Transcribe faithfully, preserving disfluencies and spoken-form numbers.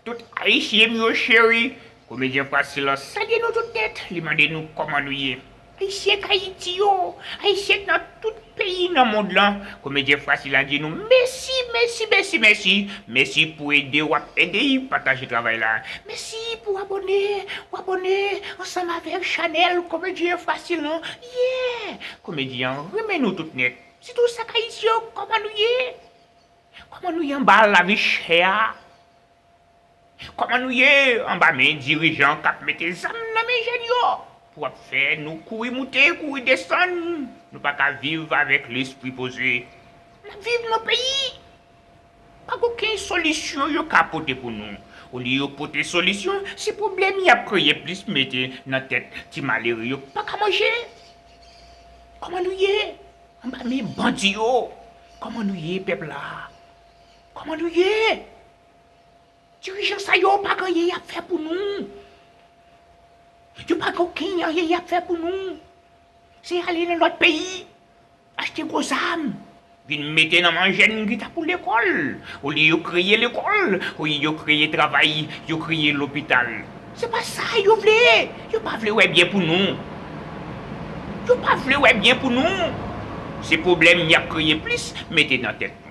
Tout Ayisyen m yo cheri, komedyen Frasil lan salye nou tout nèt, li mande nou kòman nou ye. Ayisyen k Ayiti yo, Ayisyen k nan tout peyi nan mond lan, komedyen Frasil lan di nou mèsi, mèsi, mèsi, mèsi. Mèsi pou ede w ap ede y pataje travay la. Mèsi pou abòne, w abòne ansanm avèk chanèl komedyen Frasil lan. Yeah! Komedyen an renmen nou tout nèt. Sitou sa k Ayisyen yo, kòman nou ye? Kòman nou ye anba lavi chè a? Kòman nou ye anba men dirijan k ap mete zam nan men jèn yo pou ap fè nou kouri moute, kouri desann? Nou pa ka viv avèk lespri poze. N ap viv nan peyi. Pa gen okenn solisyon yo ka pote pou nou. Olye yo pote solisyon, se pwoblèm y ap kreye plis mete nan tèt ti malere yo k pa ka manje. Kòman nou ye anba men bandi yo? Kòman nou ye pèp la? Kòman nou ye? Dirijan sa yo pa gen anyen y ap fè pou nou. Yo pa gen okenn anyen y ap fè pou nou. Se ale nan lòt peyi, achte gwo zam, vin mete nan men jèn ki ta pou lekòl. Olye yo kreye lekòl, olye yo kreye travay, yo kreye lopital. Se pa sa yo vle. Yo pa vle wè byen pou nou. Yo pa vle wè byen pou nou. Se pwoblèm y ap kreye plis mete nan tèt